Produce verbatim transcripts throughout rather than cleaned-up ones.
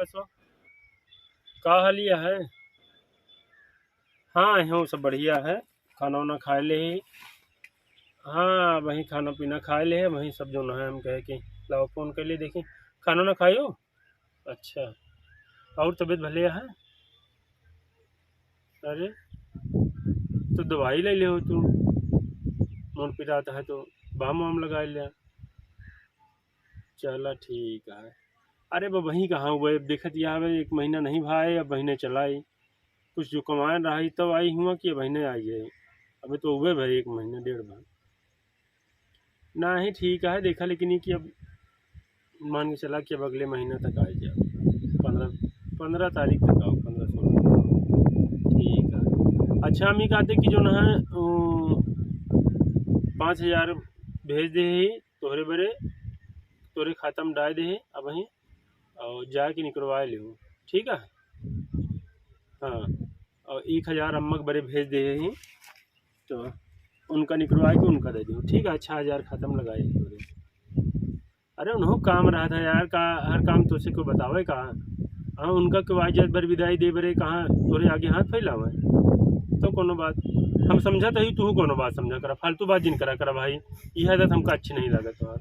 सो का हालिया है? हाँ, हम सब बढ़िया है। खाना वाना खाए ले ही। हाँ, वही खाना पीना खाए ले है, वही सब जो है हम कहे कि लाओ फोन कर ले देखी। खाना वाना खायो? अच्छा, और तबीयत भले है? अरे, तो दवाई ले ले हो तू, मन पिरात है तो बाम वाम लगा ले। चला ठीक है। अरे, अब वहीं कहाँ हुए, अब देखत यहाँ अब एक महीना नहीं भाई, अब महीने चलाई। कुछ जो कमाए रही तब आई हुआ कि अब महीने आई है। अबे तो हुए भाई एक महीना, डेढ़ महीना। नहीं, ठीक है, देखा, लेकिन ये कि अब मान के चला कि अब अगले महीना तक आ जाओ, पंद्रह, पंद्रह तारीख तक आओ, पंद्रह सोलह। ठीक है। अच्छा, हम ये कहते कि जो ना है, अ, पाँच हजार भेज दे ही तोहरे बरे, तोहरे खाता में डाल दे ही अब ही, और जाके निकलवा लियो, ठीक है? हाँ, और एक हजार अम्मा के बरे भेज दे ही, तो उनका निकलवा के उनका दे दियो, ठीक है? छः हजार खाता में लगाए तोहरे। अरे, उन्हों काम रहा था यार, का हर काम तोसे को बतावे का? हाँ, उनका के वाजत भर विदाई दे बरे, कहाँ तोरे आगे हाथ फैलावे? तो कोनो बात, हम समझत ही, तू कोनो बात समझा करा, फालतू बात जिन करा करा भाई, यह आदत हमका अच्छी नहीं लागत यार,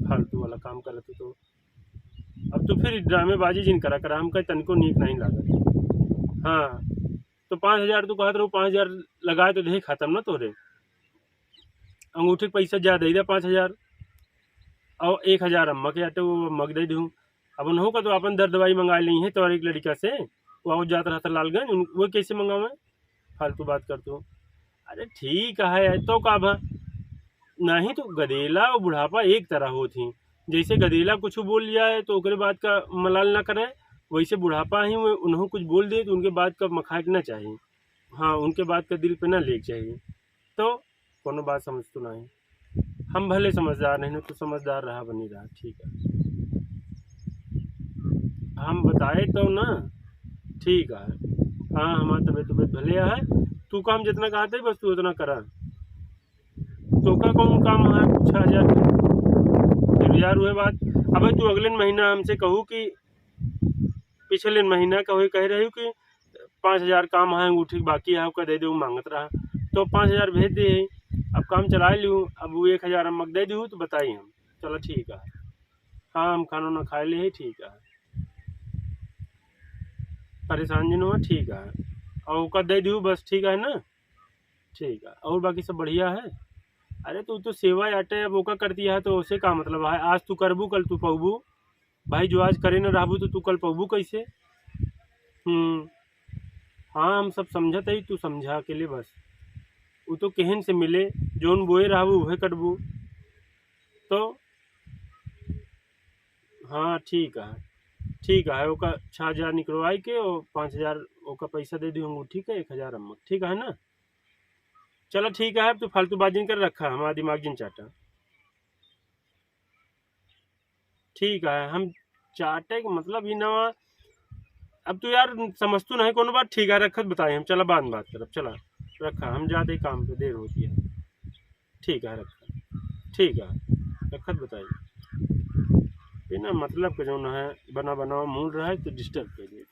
फालतू वाला काम करत ही तो। अब तू फिर ड्रामेबाजी जिन करा करा, हमका तनिको नीक नहीं लागत। हाँ, तो पाँच हजार तू कहत रहो, पाँच हजार लगाए तो दे खाता में ना तोरे, अंगूठी के पैसा ज्यादा दे दे पाँच हजार, और एक हजार अम्मा के आते वो अम्मा के दे दूँ। अब उन्हों का तो अपन दर दवाई मंगा ली है तो एक लड़का से, वो और जात रहता लालगंज, उन-, वो कैसे मंगावे? फालतू बात कर तू। अरे ठीक है, तो का भा, नहीं तो गदेला और बुढ़ापा एक तरह होत ही। जैसे गदेला कुछ बोल जाए तो ओकरे बात का मलाल ना करे, वैसे बुढ़ापा ही वो उन्हों कुछ बोल दे तो उनके बात का मखाए के ना चाहिए। हाँ, उनके बात का दिल पे ना ले के चाहिए। तो कोनो बात समझ तो नहीं, हम भले समझदार नहीं, तू समझदार रहा, बनी रहा, ठीक है। हम बताए तो ना, ठीक है। हाँ, हमार तबीयत, तबीयत भले है, तू काम जितना कहते बस तू उतना करा। तो का कौन काम है? छः हजार। फिर यार वह बात, अबे तू अगले महीना हमसे कहू कि पिछले महीना का वही कह रही कि पाँच हजार काम है, अंगूठी बाकी है, ओका दे दे, वो मांगत रहा, तो पाँच हजार भेज दे। अब काम चला लूँ, अब वो एक हजार हम दे दूँ तो बताई हम, चलो ठीक है। हाँ, हम खाना ना खाए ले ही, ठीक है, परेशान जिन हुआ, ठीक है, और ओका दे दूँ बस, ठीक है ना, ठीक है, और बाकी सब बढ़िया है। अरे तू तो सेवा आटे, अब ओका करती है तो उसे का मतलब है, आज तू करबू कल तू पौबू, भाई जो आज करे न रहबू तो तू कल पौबू कैसे? हम्म, हाँ, हम सब समझत है, तू समझा के ले बस। उ तो केहन से मिले, जोन बोए रहबू उहे कटबू। तो हाँ, ठीक है, ठीक है, ओका छः हजार निकलवाई के और पाँच हजार ओका पैसा दे दी हम, ठीक है, एक हजार अम्मा, ठीक है ना? चलो ठीक है, अब तू फालतू बात जिन कर रखा, हमारा दिमाग जिन चाटा। ठीक है, हम चाटे के मतलब ई ना, अब तू यार समझतू नहीं कोनो बात। ठीक है, रखत बताई हम, चला बाद में बात करब, चला रखा, हम जाते काम पे, देर होती है। ठीक है, रखा, ठीक है, रखत बताई। बिना मतलब के जौन है बना बनावा मूड रहे तो डिस्टर्ब कर दिए।